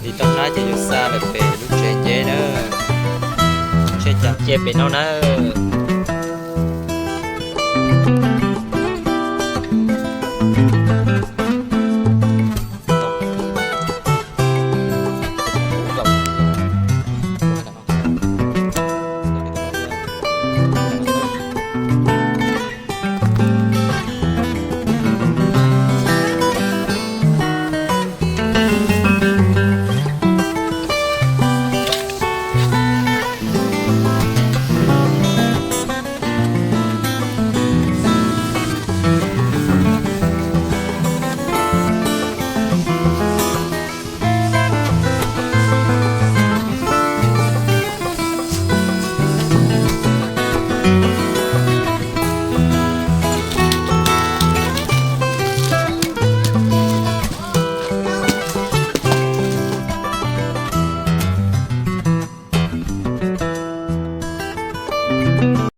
Tiv toj hnab ces yuav xa lawm pem lub tsev nceb na. Tsheb cav cia pem no nawb.